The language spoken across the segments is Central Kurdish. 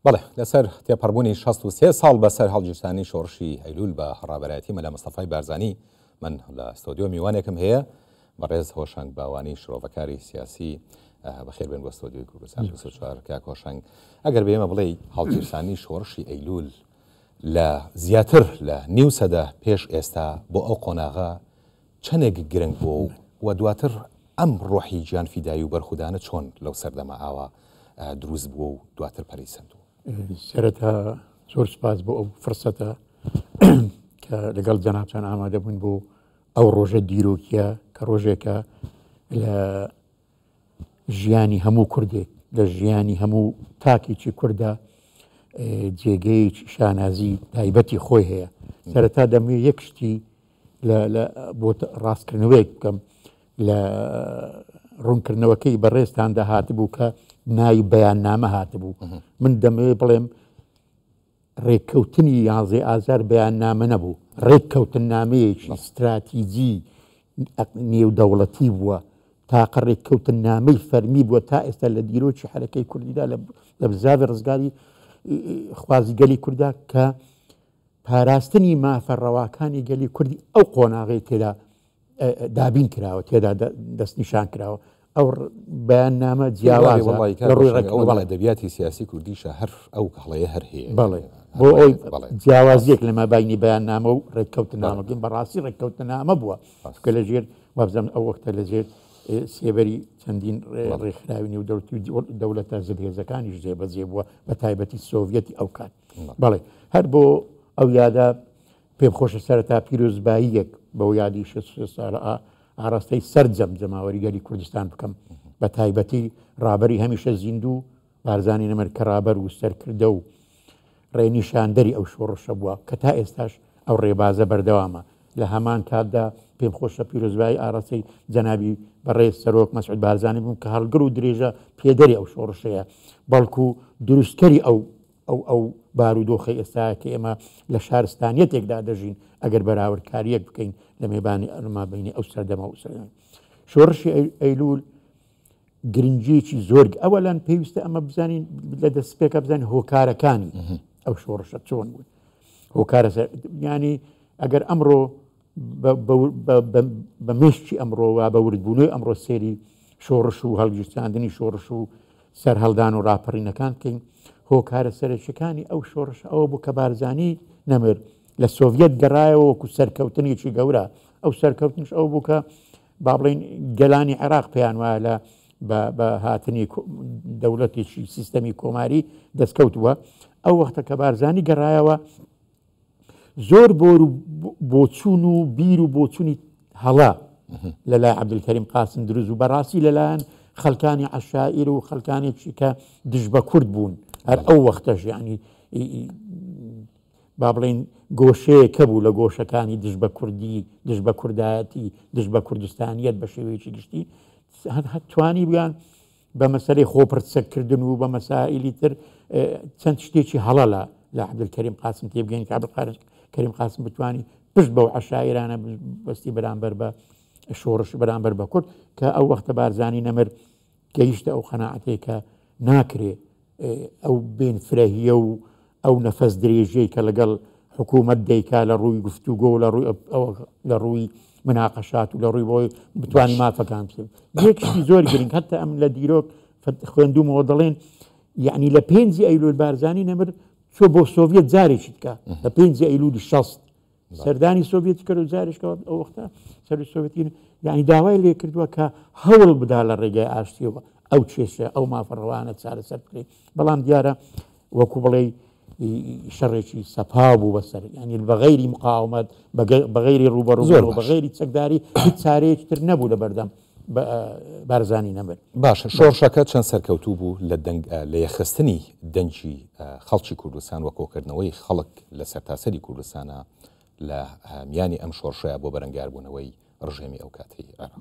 بەڵێ، لەسەر تێپەڕبوونی 63 ساڵ بەسەر هەڵگیرسانی شۆڕشی ئەیلوول بە ڕابەرایەتی مەلا مستەفای بارزانی، من لە ستۆدیۆ میوانێکم هەیە، بەڕێز هۆشەنگ باوانی شرۆڤەکاری سیاسی. بەخێر بێن بۆ ستۆدیۆی کوردستان 24. کاک هۆشەنگ، ئەگەر بە ئێمە بڵێی هەڵگیرسانی شۆڕشی ئەیلوول لە زیاتر لە نیو سەدە پێش ئێستا بۆ ئەو قۆناغە چەندێک گرنگ بووە و و دواتر ئەم ڕۆحی گیانفیدایی و بەرخودانە چۆن لەو سەردەمە ئاوا دروست بووە و دواتر پەرەی سەندووە؟ سەرەتا زۆر سپاس بۆ ئەو فرسەتە کە لەگەڵ جەنابتان ئامادە بوون بۆ ئەو ڕۆژە دیرۆکیە کە ڕۆژێکە لە ژیانی هەموو کوردێک لە ژیانی هەموو تاکێکی کووردا جێگەیەکی شانازی تایبەتی خۆی هەیە. سەرەتا دەموێ یەک شتی لە بۆ ڕاستکردنەوەیەک بکەم لە ڕوونکردنەوەکەی بەڕێزتاندا هاتبوو کە ناوی بەیاننامە هاتبوو. من دەمەوێت بڵێم ڕێککەوتنی یانزەی ئازار بەیاننامە نەبوو، ڕێککەوتننامەیەکی ستراتیجی نێودەوڵەتی بووە، تاقە ڕێککەوتننامەی فەرمی بووە تا ئێستا لە دیرۆکی حەرەکەی کوردیدا لە بزاڤی ڕزگاری خوازی گەلی کووردا کە پاراستنی مافە ڕەواکانی گەلی کوردی ئەو قۆناغەی تێدا دابین کراوە، تێدا دەستنیشان کراوە. ئەو بەیاننامە جیاوازە لە ڕووی ڕێکەوە. بەڵێ، ئەدەبیاتی سیاسی کوردیشە هەر ئەو هەڵەیە هەر هەیە. بەڵێ، بۆ ئەوی جیاوازیەک لە مابینی بەیاننامە و ڕێککەوتنامەکەین، بەڕاستی ڕێککەوتنامە بووە کە لە ژێر وابزانم ئەو وەختە لە ژێر سێبەری چەندین ڕێکخراوی نێودەوڵەتی و دەوڵەتە زلهێزەکانیش جێبەجێ بووە، بە تایبەتی سۆڤیەتی ئەو کات. بەڵێ، هەر بۆ ئەو یادە پێم خۆشە سەرەتا پیرۆزباییەک بەو یادی 63 ساڵە ئاراستەی سەرجەم جەماوەری گەلی کوردستان بکەم، بە تایبەتی ڕابەری هەمیشە زیندوو بارزانی نەمر کە ڕابەر و سەرکردە و ڕێنیشاندەری ئەو شۆڕشە بووە کە تا ئێستاش ئەو ڕێبازە بەردەوامە. لە هەمان کاتدا پێم خۆشە پیرۆزبایی ئاراستەی جەنابی بەڕێز سەرۆک مەسعود بارزانی بووم کە هەڵگر و درێژە پێدەری ئەو شۆڕشەیە، بەڵکو دروستکەری ئەو ئەو ئەو بارودۆخەی ئێستایە کە ئێمە لە شارستانیەتێکدا دەژین، ئەگەر بەراوردکارییەک بکەین لە مێبانی مابینی ئەو سەردەمە و سەردەم شۆڕشی ئەیلول گرنگیەکی زۆر. ئەوەلەن پێویستە ئەمە بزانین لە دەستپێکە بزانین هۆکارەکانی ئەو شۆڕشە چۆن بوون. هۆکارە ینی ئەگەر ئەمڕۆ بە مێشکی ئەمڕۆ و بە وردبوونەوەی ئەمڕۆ سێری شۆڕش و هەڵگیرساندنی شۆڕش و سەرهەڵدان و ڕاپەڕینەکان بکەین، هۆکارە سەرەکیەکانی ئەو شۆڕش ئەوە بوو کە بارزانی نەمر لە سۆڤیەت گەڕایەوە وەکو سەرکەوتنێکی گەورە. ئەو سەرکەوتنش ئەو بوو کە با بڵێین گەلانی عێراق پێیان وایە لە بە هاتنی دەوڵەتێکی سیستەمی کۆماری دەستکەوت بووە. ئەو وەختە کە بارزانی گەڕایەوە زۆر بۆر و بۆچوون و بیر و بۆچوونی هەڵە لە لای عەبدولکەریم قاسم دروست و بەڕاستی لەلایەن خەلکانی عەشائیر و خەلکانێکی کە دژ بە کورد بوون هەر ئەو وەختەش یعنی با بڵێین گۆشەیەکە بوو لە گۆشەکانی دژ بە کوردی، دژ بە کوردایەتی، دژ بە کوردستانیەت بە شێوەیەکی گشتی، توانی بوویان بە مەسەلەی خۆپڕچەککردن و بە مەسائلی تر چەند شتێکی هەڵە لە لە عەبدولکەریم قاسم تێبگەین کە عەبدولکەریم قاسم بتوانی پشت بەو عەشایرانە بەستی بەرامبەر بە شۆڕش بەرامبەر بە کورد، کە ئەو وەختە بارزانی نەمر گەیشتە ئەو قەناعەتەی کە ناکرێ ئەو بێن فرەهیە و ئەو نەفەس درێژەی کە لەگەڵ حکوومەت دەیکا لە ڕووی گفتوگۆ و لە ڕووی لە ڕووی مناقەشات و لە ڕووی بۆی بتوانانی مافەکان بچێت. یەک شتی زۆر گرنگ هەتا ئەم لە دیرۆک خوێندومەوە دەڵێن یعنی لە پێنجی ئەیلول بارزانی نەمر چۆ بۆ سۆڤیەت جارێکی بکە لە پێنجی ئەیلولی 60 سەردانی سۆڤێتی کرد و جارێک کە ئەو وەختە سەرۆکی سۆڤێتی یعنی داوای لێ کردووە کە هەوڵ بدا لە ڕێگای ئاشتیەوە ئەو کێشە ئەو مافە ڕەوانە چارەسەر بکرێت. بەڵام دیارە وەکو بڵێ شەڕێکی سەپا بوو بەسەر ینی بەغیری مقاومەت بەغیری ڕوبەڕوو زۆر بەغیری چەکداری هیچ چارەیەکی تر نەبوو لە بەردەم بارزانی نەمر. باشە شۆڕشەکە چەند سەرکەوتوو بوو لە دەنگ لە یەکخستنی دەنگی خەڵکی کوردستان و کۆکردنەوەی خەڵک لە سەرتاسەری کوردستانا لە میانی ئەم شۆڕشەیا بۆ بەرەنگاربوونەوەی ڕژێمی ئەو کاتەی عێراق؟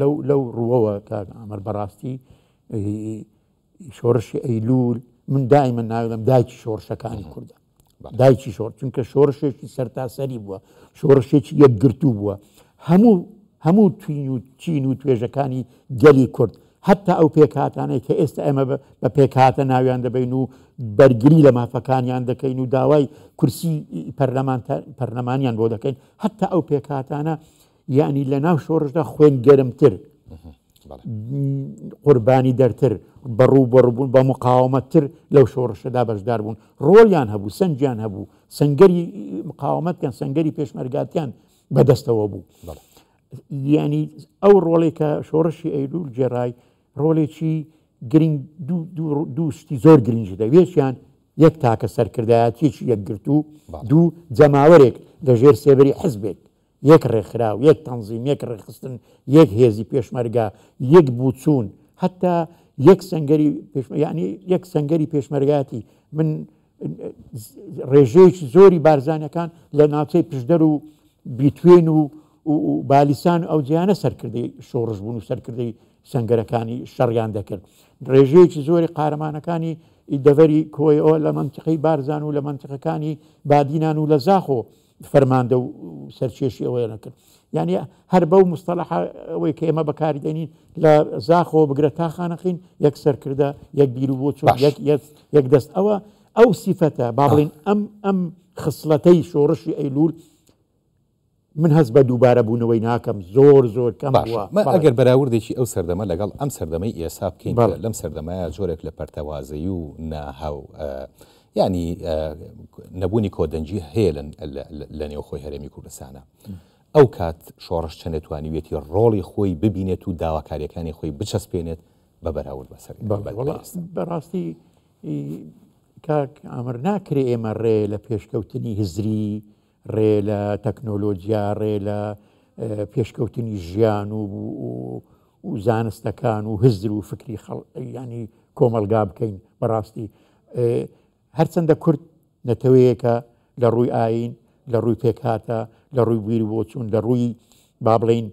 لەو لەو ڕووەوە کاک ئامەر بەڕاستی شۆڕشی ئەیلوول من دایمە ناوی دایکی شۆڕشەکانی کوردە. دایکی شۆڕ چونکە شۆڕشێکی سەرتاسەری بووە، شۆڕشێکی یەکگرتوو بووە، هەموو هەموو توین و چین و توێژەکانی گەلی کورد هەتا ئەو پێکهاتانەی کە ئێستا ئێمە بە پێکهاتە ناویان دەبەین و بەرگری لە مافەکانیان دەکەین و داوای کورسی پەرلەمانیان بۆ دەکەین، هەتا ئەو پێکهاتانە یعنی لە ناو شۆڕشدا خوێن گەرمتر، قوربانی دەرتر، بەڕوو بەڕووبوون بە مقاومەتتر لەو شۆڕشەدا بەشدار بوون، ڕۆڵیان هەبوو، سەنگیان هەبوو، سەنگەری مقاومەتیان، سەنگەری پێشمەرگاتیان بەدەستەوە بوو. یانی ئەو ڕۆڵێک کە شۆڕشی ئەیلول گێڕای ڕۆڵێکی گرنگ دوو شتی زۆر گرنگی دەوێتیان یەک تاکە سەرکردایەتیەکی یەکگرتوو، دوو جەماوەرێک لە ژێر سێبەری حزبێک، یەک ڕێکخراو، یەک تەنزیم، یەک ڕێکخستن، یەک هێزی پێشمەرگە، یەک بوچوون، هەتا یەک سەنگەری یعنی یەک سەنگەری پێشمەرگاتی. من ڕێژەیەکی زۆری بارزانەکان لە ناوچەی پشدەر و بیتوێن و بالیسان و ئەو جیانە سەرکردەی شۆڕش بوون و سەرکردەی سەنگەرەکانی شەڕیان دەکرد. ڕێژەیەکی زۆری قارەمانەکانی دەڤەری کۆیەوە لە مەنتیقەی بارزان و لە مەنتیقەکانی بادینان و لە زاخۆ فەرماندە و سەرکێشی ئەوەیان کرد. یعنی هەر بەو مستەلەحە ئەوەی کە ئێمە بەکاری دێنین لە زاخۆ بگرە تا خانەقین یەک سەرکردە، یەک بیر و بۆچوون، یەک دەست. ئەوە ئەو سیفەتە با بڵێین ئەم خسڵەتەی شۆڕشی ئەیلوول من هەست بە دووبارە بوونەوەی ناکەم، زۆر زۆر کەم بووە. باشە ئەگەر بەراوردێکی ئەو سەردەمە لەگەڵ ئەم سەردەمەی ئێسا بکەین کە لەم سەردەمەیە جۆرێک لە پەرتەوازەیی و ناهاو یانی نەبوونی کۆدەنگی هەیە لە نێوخۆی هەرێمی کوردستانە ئەو کات شۆڕش چەندێ توانیویەتی ڕۆڵی خۆی ببینێت و داواکاریەکانی خۆی بچەسپێنێت بە بەراورد بەسەر بەڕاستی کاک ئامر ناکرێ ئێمە ڕێ لە پێشکەوتنی هزری ڕێ لە تەکنۆلۆجیا، ڕێ لە پێشکەوتنی ژیان و و زانستەکان و هزر و فکری خەڵ ینی کۆمەڵگا بکەین. بەڕاستی هەرچەندە کورد نەتەوەیەکە لە ڕووی ئاین، لە ڕووی پێکهاتە، لە ڕووی بیر بۆچوون، لە ڕووی با بڵین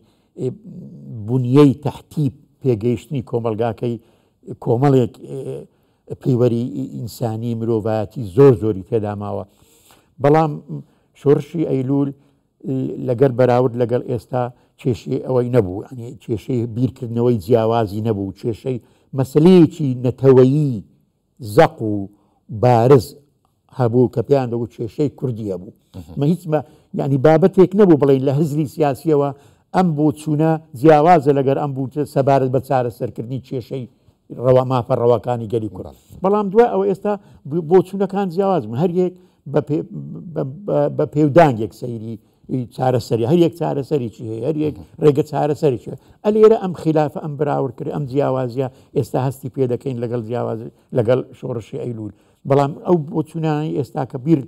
بنیەی تەحتی پێگەیشتنی کۆمەڵگاکەی کۆمەڵێک پێوەری ئینسانی مرۆڤایەتی زۆر زۆری تێدا ماوە. بەڵام شۆڕشی ئەیلول لەگەر بەراورد لەگەڵ ئێستا کێشەی ئەوەی نەبوو، ینی کێشەی بیرکردنەوەی جیاوازی نەبوو، کێشەی مەسلەیەکی نەتەوەیی زەق و بارز هەبوو کە پێیان دەگوت کێشەی کوردی هەبوو. مە هیچ مە یعنی بابەتێک نەبوو بڵێین لە هزری سیاسیەوە ئەم بۆچوونە جیاوازە لەگەر ئەم بووچە سەبارەت بە چارەسەرکردنی کێشەی ڕەوا مافە ڕەواکانی گەلی کورد. بەڵام دوای ئەوە ئێستا بۆچوونەکان جیاواز بوون، هەر یەک بە پێودانگێک سەیری چارەسەری، هەر یەک چارەسەریی هەیە، هەر یەک ڕێگە چارەسەریی هەیە. ئەلێرە ئەم خلافە، ئەم براوردکردن، ئەم جیاوازیە ئێستا هەستی پێ دەکەین لەگەڵ جیاواز لەگەڵ شۆڕشی ئەیلول. بەڵام ئەو بۆچوونانەی ئێستا کە بیر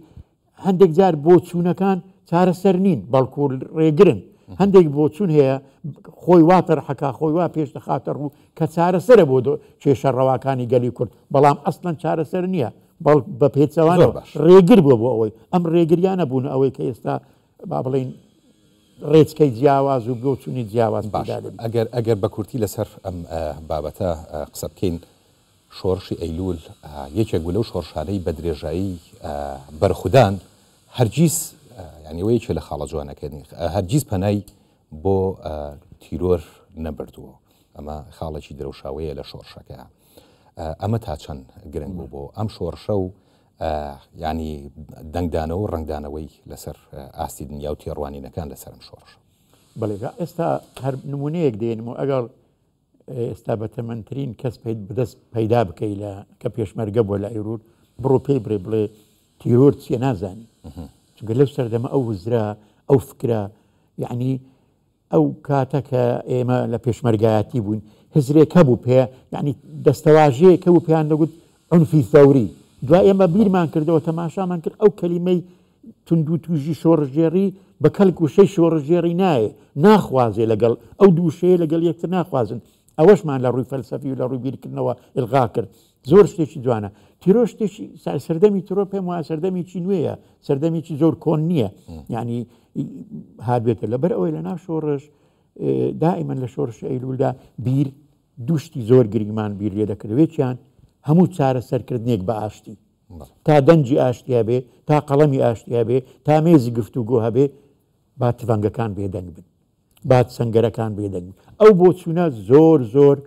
هەندێک جار بۆچوونەکان چارەسەر نین بەڵکو ڕێگرن. هەندێک بۆچوون هەیە خۆی وا تەرحەکا، خۆی وا پێش دەخاتە ڕوو کە چارەسەرە بۆ کێشە ڕەواکانی گەلی کورد، بەڵام ئەسڵەن چارەسەر نییە، بەڵ بە پێچەوانەوە ڕێگر بووە بۆ ئەوەی ئەم ڕێگریانە بوون ئەوەی کە ئێستا با بڵێین ڕێچکەی جیاواز و بۆچوونی جیاواز باش ئەگەر ئەگەر بە کورتی لەسەر ئەم بابەتە قسە بکەین شۆڕشی ئەیلوول یەکێک بوو لەو شۆڕشانەی بە درێژایی بەرخودان هەرگیز یانی ئەوە یەکێ لە خاڵە جوانەکانی هەرگیز پەنای بۆ تیرۆر نەبردووە. ئەمە خاڵێکی درەوشاوەیە لە شۆڕشەکە. ئەمە تا چەند گرنگ بوو بۆ ئەم شۆڕشە و ینی دەنگدانەوە و ڕەنگدانەوەی لەسەر ئاستی دنیا و تێڕوانینەکان لەسەر ئەم شۆڕشە؟ بەڵێ ئێستا هەر نمونەیەک دێنم و ئەگەڵ ئێستا بەتەمەنترین کەس بەدەست پەیدا بکەی لە کە پێشمەرگە بووە لە ئەیرور بڕۆ پێی بڕێ بڵێ تیرۆر چیە نازانی چونکە لەو سەردەمە ئەو هزرا ئەو فکرە یعنی ئەو کاتە کە ئێمە لە پێشمەرگایەتی بووین هزرێک هەبوو پێ یعنی دەستەواژەیەک هەبوو پێیان دەگوت عنفی ثەوری دوای ئێمە بیرمان کردەوە تەماشامان کرد ئەو کەلیمەی توندوتیژی شۆڕشگێڕی بە کەلک وشەی شۆڕشگێڕی نایێ، ناخوازێ لەگەڵ ئەو دوو وشەیە لەگەڵ یەکتر ناخوازن، ئەوەشمان لە ڕووی فەلسەفی و لە ڕووی بیرکردنەوە ئیلغا کرد. زۆر شتێکی جوانە. تیرۆر شتێکی سەردەمی تیرۆر پێم وایە سەردەمێکی نوێیە، سەردەمێکی زۆر کۆن نییە. یعنی هاتبێتە لەبەر ئەوەی لە ناو شۆڕش دائیمەن لە شۆڕشی ئەیلوولدا بیر دوو شتی زۆر گرنگمان بیر لێ دەکردەوە، یەکیان هەموو چارەسەرکردنێک بە ئاشتی. تا دەنگی ئاشتی هەبێ، تا قەڵەمی ئاشتی هەبێ، تا مێزی گفتوگۆ هەبێ، با تفەنگەکان بێدەنگ بن، با سەنگەرەکان بێدەنگ بن. ئەو بۆچوونە زۆر زۆر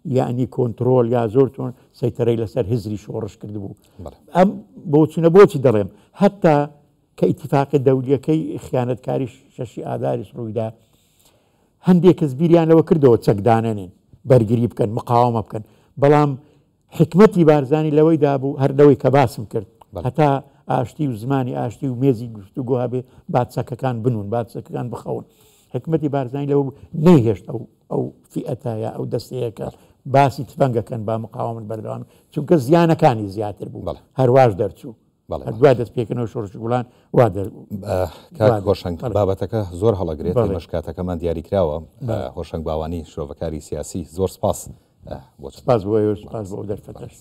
یەعنی کۆنترۆل یا زۆر چۆن سەیتەرەی لەسەر هزری شۆڕش کردبوو. ئەم بۆچونە بۆچی دەڵێم هەتا کە ئیتیفاقی دەولیەکەی خیانەتکاری شەشی ئاداریش ڕوویدا هەندێک کەس بیریان لەوە کردەوە چەک دانەنێن بەرگری بکەن مقاومە بکەن بەڵام حیکمەتی بارزانی لەوەیدا بوو هەر لەوەی کە باسم کرد هەتا ئاشتی و زمانی ئاشتی و مێزی گفتوگۆ هەبێ با چەکەکان بنون با چەکەکان بخەون حیکمەتی بارزانی لەوە بوو نەیهێشت ئەو ئەو فیئەتە یا ئەو دەستەیە کە باسی تفەنگەکەن با مقاومەت بەردەوام چونکە زیانەکانی زیاتر بوو هەرواش دەرچوو هەر دوای دەست پێکردنەوەی شۆڕشی گوڵان وا دەر کاک هۆشەنگ بابەتەکە زۆر هەڵەگرێت ئێمەش کاتەکەمان دیاریکراوە هۆشەنگ باوانی شرۆڤەکاری سیاسی زۆر سپاس بۆ سپاس بۆ ئێوە سپاس بۆ ئەو دەرفەتەش.